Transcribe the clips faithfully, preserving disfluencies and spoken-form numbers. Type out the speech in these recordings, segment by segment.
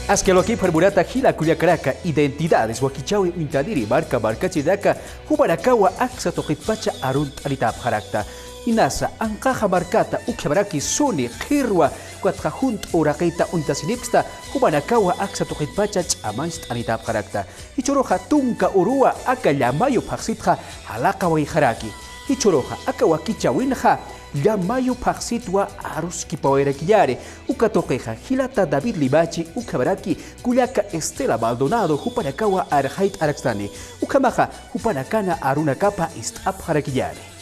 Aski alwakipxar munata jila kullakanaka, Identidades wakichäwi uñtaniri marka markachirinaka, jumanakawa aksa tuqitpacha arunt'anitapxarakta. Inasa, anqaxa markata, ukhamaraki suni, qhirwa, ukatxa junt'u uraqita uñtasinipksta, jumanakawa aksa tuqitpacha ch'amancht'anitapxarakta. Jichhüruxa tunka uruwa aka llamayu phaxsitxa jalaqawayxaraki. Jichhüruxa aka wakichäwinxa llamayu phaxsitwa aruskipawayarakiñäni. Uka tuqixa jilata David Limachi ukhamaraki kullaka Estela Maldonado jupanakawa arxayt'arakistani. Ukhamaxa jupanakana arunakapa ist'apxarakiñäni.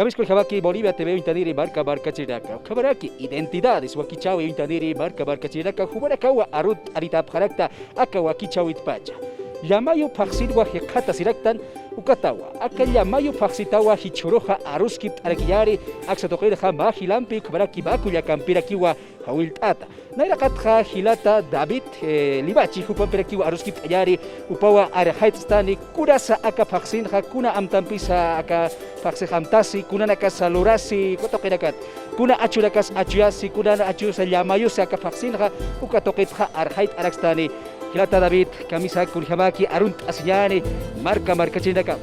Kamisaki kunjamaki Bolivia T V uñtaniri marka markachirinaka. Ukhamaraki Identidades wakichäwi uñtaniri marka markachirinaka, jumanakawa arunt'anitapxarakta aka wakichäwitpacha. Llamayu phaxsinwa jikxatasiraktan, ukatawa aka llamayu phaxsitawa jichhüruxa aruskipt'arakiñäni, aksa tuqinxa mä jilampi ukhamaraki mä kullakampirakiwa jawillt'ata. Nayraqatxa jilata David, eh, Limachi jupampirakiwa aruskipt'añäni, jupawa arxayt'stani kunasa aka phaxsinxa, kuna amtampisa aka phaxsix amtasi, kunanakasa lurasi, uka tuqinakat, kuna achunakas achuyasi, kuna achunsa llamayusi aka phaxsinxa, uka tuqitxa arxayt'arakistani. Jilata David, kamisaki kunjamaki arunt'asiñäni marka markachirinakawa.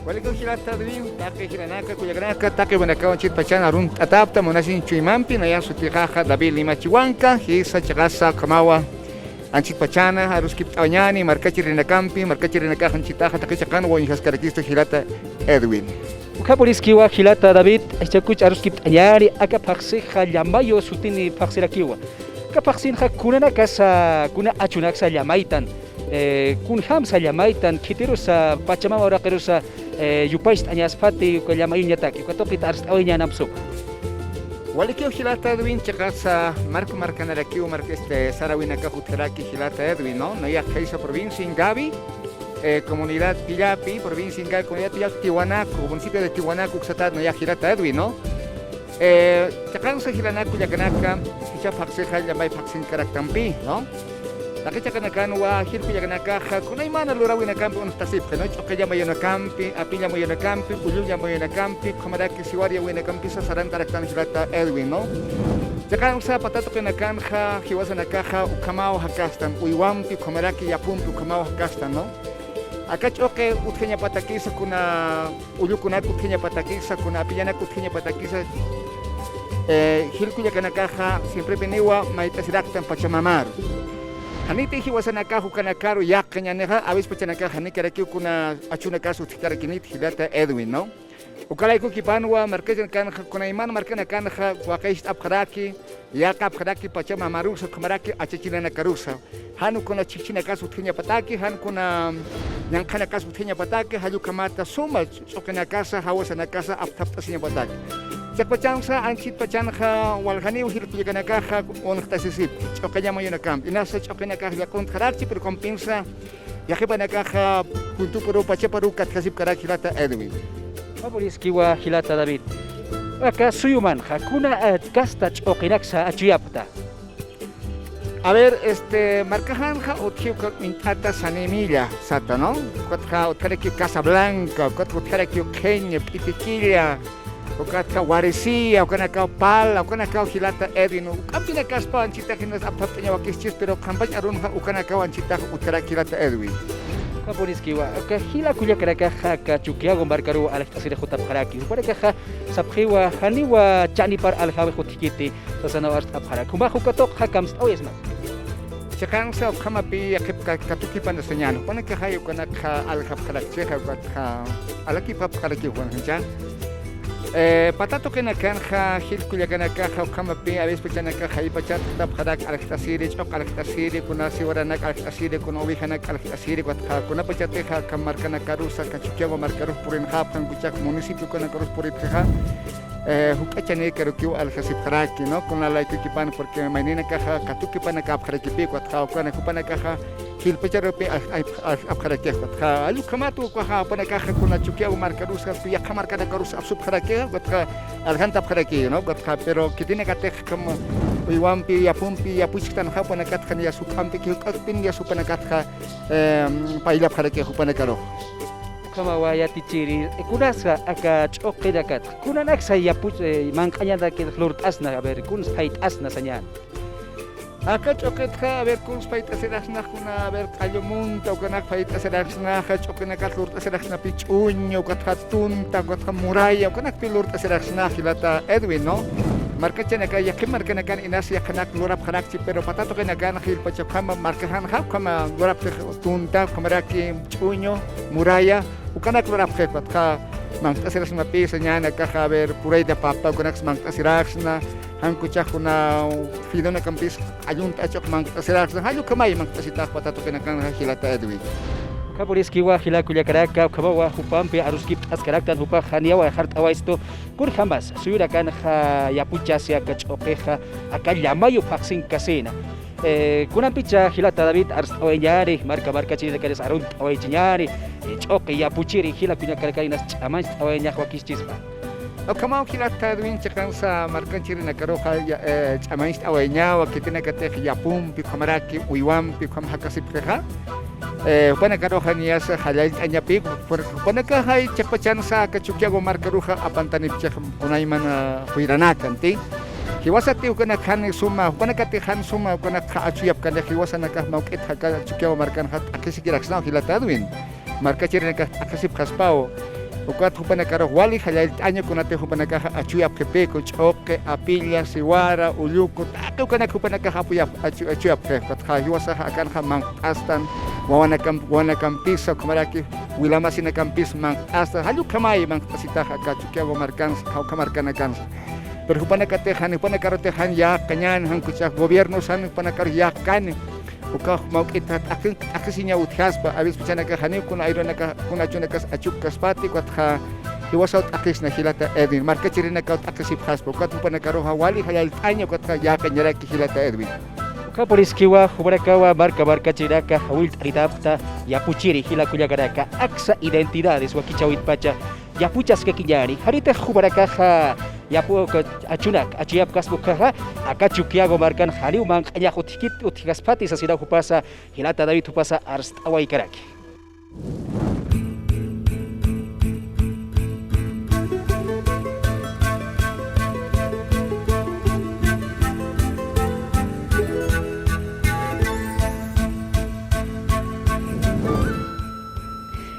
Walikiw jilata Edwin, taqi jilanaka, kullakanaka, taqi jumanakaw anchhit pachan arunt'atäpxta Munasin Chuymampi, nayax sutixaxa David Limachi Huanca, jisa chiqasa ukhamawa anchhit pachana aruskipt'awañäni markachirinakampi, markachirinakax anchhitaxa taqi chiqanwa uñjaskarakistu jilata Edwin. Ukhapuniskiwa jilata David, jichhakuch aruskipt'añäni, aka phaxsixa llamayu sutini phaxsirakiwa. Aka phaxsinxa kunanakasa, kuna achunaksa llamaytan, eh, kunjamsa llamaytan, khitirusa, Pachamama uraqirusa, eh, yupacht'añaspati, uka llamayuñataki, uka tuqit arst'awayañäni amsupa. Walikiw jilata Edwin, chiqasa marka markanarakiw, marka, este, saräwinakax utjaraki jilata Edwin, ¿no? Nayax khaysa provincia Ingavi, eh, comunidad Pillapi, provincia Ingavi, comunidad Pillapi, Tiwanaku, municipio de Tiwanaku uksatät nayax jilata Edwin, ¿no? Eh, chiqansa jilanaka kullakanaka, jichha phaxsixa llamay phaxsinkaraktampi, ¿no? Taqi chiqanakanwa, jil kullakanakaxa, kunaymana luräwinakampi uñjtasipxi, ¿no? Ch'uqi llamayunakampi, api llamayunakampi, ullu llamayunakampi, ukhamaraki siwar llamayunakampisa sarantaraktan jilata Edwin, ¿no? Chiqansa pata tuqinakanxa, jiwasanakaxa, ukhamaw jakastan, uywampi, ukhamaraki yapumpi, ukhamaw jakastan, ¿no? Aka ch'uqi utjañapatakisa kuna ullukunak utjañapatakisa, kuna apillanak utjañapatakisa, eh, jil kullakanakaxa siemprepiniwa mayt'asiraktan Pachamamaru. Janiti jiwasanakax ukanakaru yaqhiñänixa, a veces pachanakax janikarakiw kuna achunakas utjkarakiniti jilata Edwin, ¿no? Uka laykukipanwa markachanakanxa, kunayman markanakanxa waqicht'apxaraki, yaqhapxaraki Pachamamarusa, ukhamaraki achachinanakarusa. Jan kuna chhijchhinakas utjañapataki, jan kuna ñanqhanakas utjañapataki, jall ukhamata suma ch'uqinakasa, jawasanakasa apthapt'asiñapataki. Chiqpachansa, anchhit pachanxa, waljaniw jil kullakanakaxa uñjtasisipki, ch'uqi llamayunakampi. Inasa ch'uqinakax llaq'untxarakchi, pero ukampinsa, yaqhipanakaxa, puntuparu, pachaparu, katkasipkarak jilata Edwin. Ukapuniskiwa jilata David. Aka suyumanxa, kuna, eh, kasta ch'uqinaksa achuyapxta. A ver, este, markaxanxa utjiw uka uñt'ata Sanimilla sata, ¿no? Ukatxa utjarakiw Casa Blanca, ukatxa utjarakiw Qhiñi, P'itikilla, ukatxa Warisiya, ukanakaw Pala, ukanakaw jilata Edwin, ukampinakaspa anchhitax jinas apthapt'añawakischis, pero qhanpach arunxa ukanakaw anchhitax utjarak jilata Edwin. Puriskiwa, aka jila kullakanakaxa aka Chukiyawu markaruw aljt'asiri jutapxaraki. Jupanakaxa sapxiwa janiwa chanipar aljawix utjkiti sasanaw arst'apxaraki. Jumax uka tuqxa kamst'awayasma. Chiqansa ukhamapi yaqhip ka-, katukipan sañäni. Jupanakaxay ukanakxa aljapxarakchixa, ukatxa alakipxapxaraki jupanakaxa. Eh, pata tuqinakanxa, jil kullakanakaxa, ukhamapi, a veces pachanakaxa, jaypachat jutapxarak aljt'asiri, ch'uq aljt'asiri, kuna siwaranak aljt'asiri, kuna ovejanak aljt'asiri, ukatxa, kuna pachatixa, aka markanakarusa, aka Chukiyawu markarus purinxapxi, jan kuchak municipio ukanakarus puripxixa, eh, juk'a chanïkarukiw aljasipxaraki, ¿no? Kuna laykukipan, porque mayninakaxa, katukipanakapxarakipi, ukatxa, ukana jupanakaxa, jilpacharupi aj-, aj-, aj-, apxarakix, ukatxa, jall ukhamat ukaxa, jupanakaxa, kuna Chukiyawu markarusa, yaqha markanakarus apsupxarakix, ukatxa, aljantapxaraki, ¿no? Ukatxa, pero khitinakatix, como, uywampi, yapumpi, yapuchktanxa, jupanakatxa, niyas juk'ampi, juk'ampin, niyas jupanakatxa, em, payllapxarakix, jupanakarux. Ukhamawa yatichiri, kunasa aka ch'uqinakatxa, kunanaksa yapuch-, eh, manq'añanakix lurt'asna, a ver, kuns phayt'asna sañäni. Aka ch'uqitxa, a ver, kuns phayt'asiraksnax, kuna, a ver, q'allu munta, ukanak phayt'asiraksnaxa, ch'uqinakat lurt'asiraksnapi ch'uñu, ukatxa tunta, ukatxa muralla, ukanakpi lurt'asiraksnax, jilata Edwin, ¿no? Markachirinaka, yaqhip markanakan inas yaqhanak lurapxarakchi, pero pata tuqinakan jilpacha ukhama markaxanxa, ukhama lurapxi tunta, ukhamaraki ch'uñu, muralla, ukanak lurapxi, ukatxa manq't'asiraksnapi sañäni akaxa, a ver, puré de papa, ukanaks manq't'asiraksna, jan kuchak kuna fidonakampis q'allunt'achuq manq't'asiraksna, jall ukhamay manq't'asitax pata tuqinakanxa jilata Edwin. Ukhapuriskiwa jila kullakanaka, ukhamawa jupampi aruskipt'askaraktan jupax janiyawa jart'awaystu, kunjamas suyunakanxa yapuchasi aka ch'uqixa, aka llamayu phaxsinkasina. Eh, kunampicha jilata David arst'awayañäni, marka markachirinakaris arunt'awayachiñäni, eh, ch'uqi yapuchiri jila kullakanakar inas ch'amañcht'awayañax wakischispa. Ukhamaw jilata Edwin, chiqansa markachirinakaruxa ya-, eh, ch'amañcht'awayañawa, khitinakatix yapumpi, ukhamaraki uywampi, ukham jakasipxixa. Eh, jupanakaruxa niyasa jallallt'añapi, jupanakaxay chiqpachansa aka Chukiyawu markaruxa apantanipchix kunaymana juyranaka, ¿no? Jiwasati ukanak jan suma, jupanakatix jan suma, ukanakxa achuyapkani, jiwasanakax mawk'itxa aka Chukiyawu markanxa t'aqhisikiraksnaw jilata Edwin. Markachirinakax t'aqhisipxaspaw. Ukat jupanakarux wali jallallt'aña kunatix jupanakaxa achuyapxipiku, ch'uqi, apilla, siwara, ulluku, taqi ukanak jupanakax apuyap-, achu-, achuyapxi. Ukatxa jiwasaxa akanxa manq't'astan, wawanakamp-, wawanakampisa, ukhamaraki wilamasinakampisma manq't'astan, jall ukhamay manq't'asitax aka Chukiyawu markansa, jawkha markanakansa. Pero jupanakatix jan, jupanakarutix jan yäqañäni, jan kuchak gobiernosan jupanakarux yäqani. Ukax mawk'it t'aqhi-, t'aqhisiña utjaspa, a veces pachanakax janiw kuna ayrunaka, kuna achunakas achupkaspati, ukatxa jiwasaw t'aqhisna jilata Edwin, markachirinakaw t'aqhisipxaspa, ukat jupanakaruxa wali jallallt'aña, ukatxa yäqañaraki jilata Edwin. Ukhapuriskiwa, jupanakawa marka markachirinaka jawillt'aritapxta yapuchiri jila kullakanaka, aksa identidades wakichäwinpacha yapuchaskakiñäni, janitix jupanakaxa yapu-, achunak achuyapkaspa ukkhaxa, aka Chukiyawu markan janiw manq'añax utjkit, utjkaspati sasina jupasa, jilata David jupasa arst'awaykaraki.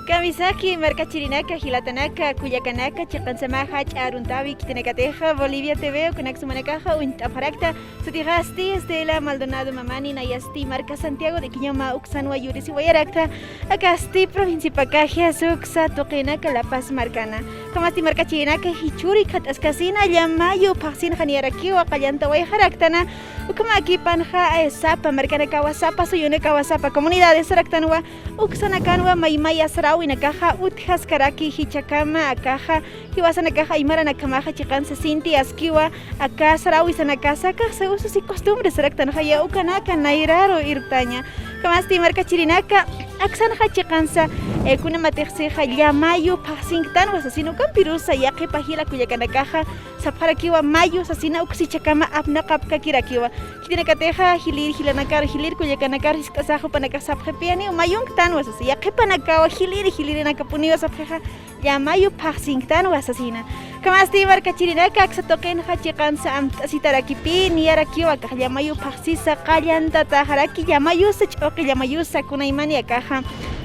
Kamisaki markachirinaka, jilatanaka, kullakanaka, chiqansama jach'a aruntäwi khitinakatixa Bolivia T V, ukanak sumanakaxa uñt'apxarakta, sutixasti Estela Maldonado Mamani, nayasti marka Santiago de Quiñama uksanwa yurisiwayarakta, akasti provincia Pacajes uksa tuqinaka La Paz markana. Ukhamasti markachirinaka jichhüri khat'askasina llamayu phaxsin janiyarakiwa qallantawayxaraktana, ukhamakipanxa, eh, sapa markanakawa, sapa suyunakawa, sapa comunidades saraktanwa, uksanakanwa maymaya saräwinakaxa utjaskaraki jichhakama akaxa, jiwasanakaxa aymaranakjamaxa chiqansa sinti askiwa, aka saräwisanakasa, akaxsa usos y costumbres saraktanxaya, ukanaka nayraru irptaña. Ukhamasti markachirinaka, aksanxa chiqansa, eh, kunamatixixa llamayu phaxsinktanwa sasina, ukampirusa yaqhipa jila kullakanakaxa sapxarakiwa mayu sasina, uks jichhakama apnaqapkakirakiwa. Khitinakatixa jilïr jilanakar, jilïr kullakanakar jisk'asaxa jupanakax sapxipï, janiw mayunktanwa sasa, yaqhipanakawa jilïr jilïrinakapuniwa sapxixa, llamayu phaxsinktanwa sasina. Ukhamasti markachirinaka, aksa tuqinxa chiqansa amt'asitarakipï niyarakiwa, akax llamayu phaxsisa qallantataxaraki, llamayusa, ch'uqi llamayusa, kunaymani akaxa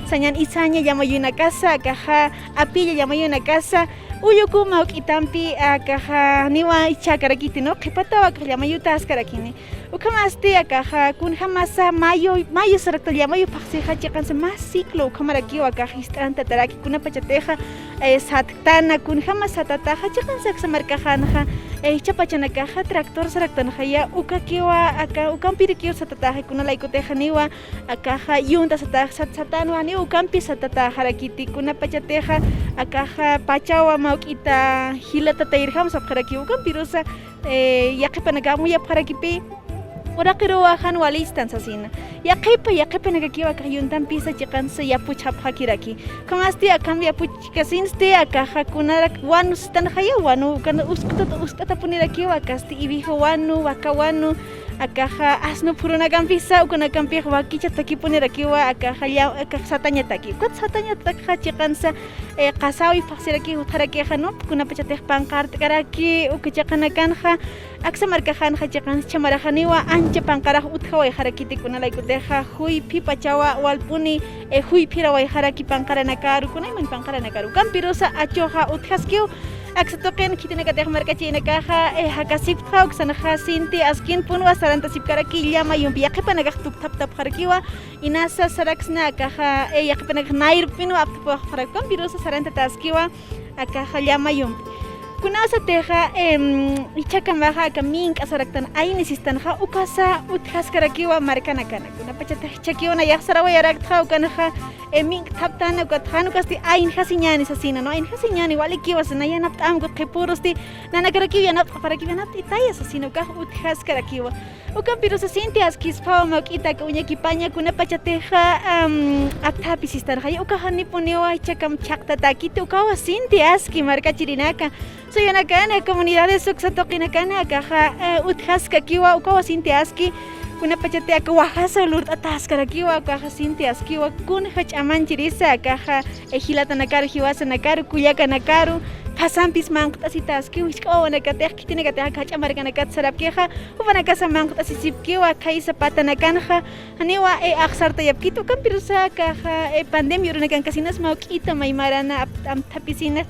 Sañan isaña llamayunakasa, akaxa apilla llamayunakasa, ulluku mawk'itampi, akaxa niwa ichhakarakiti, ¿no? Qhipataw akax llamayuta askarakini. Ukhamasti akaxa kunjamasa mayo, mayo sarakta llamayu phaxsixa chiqansa mä ciclo ukhamarakiw akax jist'antataraki kunapachatixa, eh, satktäna, kunjama satataxa chiqansa aksa markaxanxa, eh, jichhapachanakaxa tractor saraktanxaya, ukakiwa aka, ukampirakiw satataxa, kunalaykutixa niwa akaxa yunta sata-, sat-, satanwa, niwa ukampi satataxarakiti, kunapachatixa akaxa pachawa mawk'ita jilata tayirjam sapxarakiw, ukampirusa eh, yaqhipanakax amuyapxarakipï, uraqiruwa jan walistan sasina. Yaqhipa, yaqhipanakakiw akax yuntampisa chiqansa yapuchxapxakiraki. Ukhamasti akham yapuchkasinsti akaxa kunarak wanu sistanxaya, wanu, ukan uskt'ata, uskt'atapunirakiwa, akasti iwija wanu, waka wanu, akaxa asnu phurunakampisa, ukanakampix wakichatakipunirakiwa, akaxa lla-, akax satañataki. Ukat satañatakxa chiqansa eh, qasawi phaxsiraki utjarakixa, ¿no? Kunapachatix panqart'karaki, uka chiqanakanxa, aksa markaxanxa chiqansa chhamarxaniwa, ancha panqarax utjawayxarakiti, kunalaykutixa, juyphi pachawa walpuni, eh, juyphirawayxaraki panqaranakaru, kunayman panqaranakaru. Ukampirusa achuxa utjaskiw, aksa tuqin khitinakatix markachirinakaxa, eh, jakasiptxa, uksanxa sinti askin punwa sarantasipkaraki, llamayumpi yaqhipanakax tukthaptapxarakiwa, inasa saraksna akaxa, eh, yaqhipanakax nayrpinwa apthapuwapxarakipï, ukampirusa sarantataskiwa akaxa llamayumpi. Kunawsatixa, em, jichhakamaxa aka mink'a saraktan ayni sistanxa, ukasa utjaskarakiwa markanakana. Kunapachatix jichhakiw nayax sarawayaraktxa, ukanxa, eh, mink'thaptäna, ukat jan ukasti aynjasiñäni sasina, ¿no? Aynjasiñäni, walikiwa sasina, yanapt'amku qhipürusti, nanakarakiw yanapt'apxarakiw, yanapt'itaya sasina, ukax utjaskarakiwa. Ukampirusa sinti askispawa mawk'ita aka uñakipaña, kunapachatixa, am, apthapi sistanxaya, ukax janipuniwa jichhakam chhaqtatäkiti, ukawa sinti aski markachirinaka. Suyunakana, comunidades uksa tuqinakana, akaxa, eh, utjaskakiwa, ukawa sinti aski, kunapachati aka wajasa lurt'ataskarakiwa, ukaxa sinti askiwa, kunja ch'amanchirisa, akaxa, eh, jilatanakaru, jiwasanakaru, kullakanakaru, phasampis manqt'asitaskiw, jisk'a wawanakatix, khitinakatix aka jach'a markanakat sarapkixa, jupanakasa manqt'asisipkiwa, khaysa patanakanxa, janiwa, eh, axsartayapkiti, ukampirusa akaxa, eh, pandemia urunakankasinas mawk'ita maymarana ap-, amthapisina.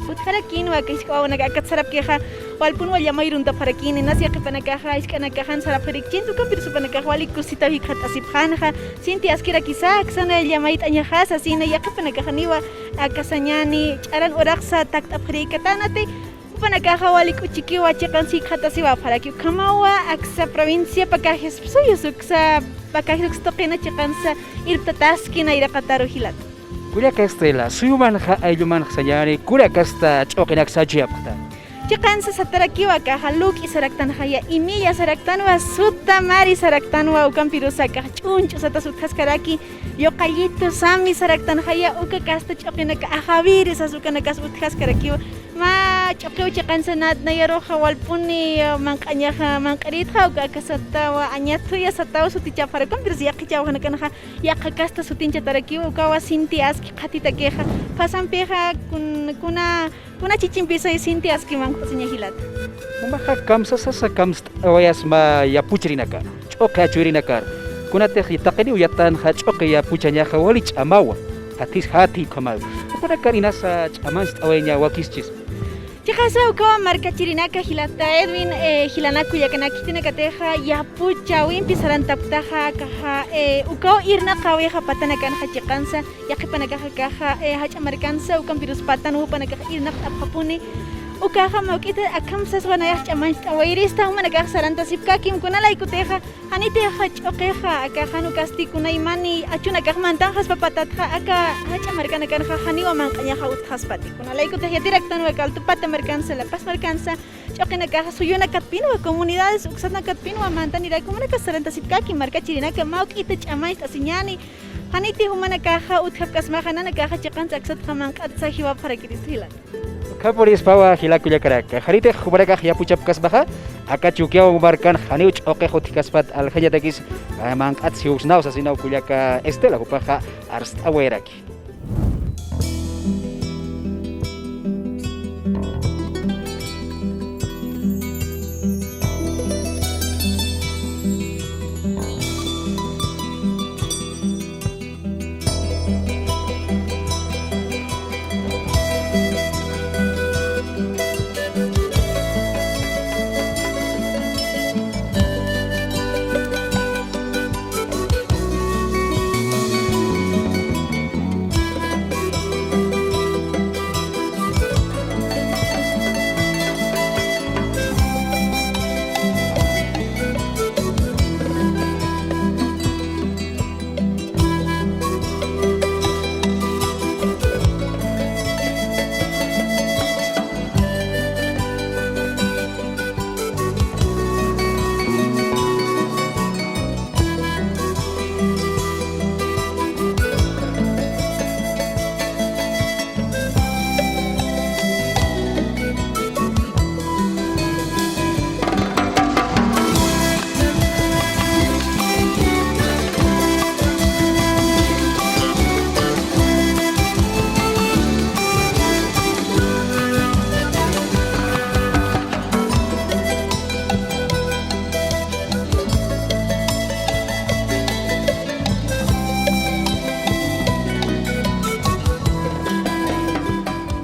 Utjarakinwa, aka jisk'a wawanaka akat sarapkixa, walpunwa llamayruntaparakini, inas yaqhipanakaxa, jisk'anakaxan sarapxirikchinti, ukampirusa jupanakax wali kusisitaw jikxatasipxänxa, sinti askirakisa, aksana llamayt'añaxasa, sasina yaqhipanakaxaniwa, aka sañäni, ch'aran uraqsa takt'apxirïkatänati, jupanakaxa wali k'uchikiwa chiqansa jikxatasiwapxaraki, ukhamawa, aksa provincia Pacajes, suyus uksa Pacajes uksa tuqina chiqansa irptataski nayraqataru jilata. Kullaka Estela, suyumanxa, ayllumanxa sañäni, kullakasta ch'uqinak sachuyapxta. Chiqansa satarakiwa akaxa, luk'i saraktanxaya, imilla saraktanwa, suta mari saraktanwa, ukampirusa akax ch'unch'u satas utjaskaraki, yuqallitu sami saraktanxaya, uka kasta ch'uqinaka ajawiri sas ukanakas utjaskarakiwa, mä ch'uqiw chiqansa nat nayaruxa walpuni, eh, manq'añaxa, manq'irïtxa, uka aka satawa, añathuya satawa sutichapxara, ukampirusa yaqhichawxanakanxa, yaqha kasta sutinchatarakiwa, ukawa sinti aski qhatitakixa, phasampixa kun-, kuna, kuna chichimpisa sinti aski manq't'asiña jilata. Jumaxa kamsasasa kamst'awayasma yapuchirinakar, ch'uqi achurinakar, kunatix taqiniw yatanxa ch'uqi yapuchañaxa wali ch'amawa, jathis jathi ukhamaw. Jupanakar inasa ch'amancht'awayaña wakischis. Chiqasa ukawa markachirinaka jilata Edwin, eh, jilanak kullakanaka khitinakatixa yapuchawimpi sarantapktaxa akaxa, eh, ukaw irnaqäwixa patanakanxa chiqansa, yaqhipanakaxa akaxa, eh, jach'a markansa, ukampirus patan jupanakax irnaqt'apxapuni. Ukaxa mawk'ita akham saswa nayax ch'amancht'awayrista, jumanakax sarantasipkakim, kunalaykutixa, janitixa ch'uqixa, akaxa jan ukasti kunaymani achunakax mantanxaspa patatxa, aka jach'a markanakanxa janiwa manq'añaxa utjaspati. Kunalaykutix yatiraktanwa aka Alto Pata markansa, La Paz markansa, ch'uqinakaxa suyunakatpinwa, comunidades uksanakatpinwa mantaniraki, jumanakas sarantasipkaki, markachirinaka mawk'ita ch'amancht'asiñäni, janiti jumanakaxa utjapkasmaxa, nanakaxa chiqansa aksatxa manq'atsa jiwapxarakirista jilata. Ukhapurispawa jila kullakanaka, janitix jumanakax yapuchapkasmaxa, aka Chukiyawu markan janiw ch'uqix utjkaspat aljañatakis, manq'at jiwsnaw sasinaw kullaka Estela, jupaxa arst'awayaraki.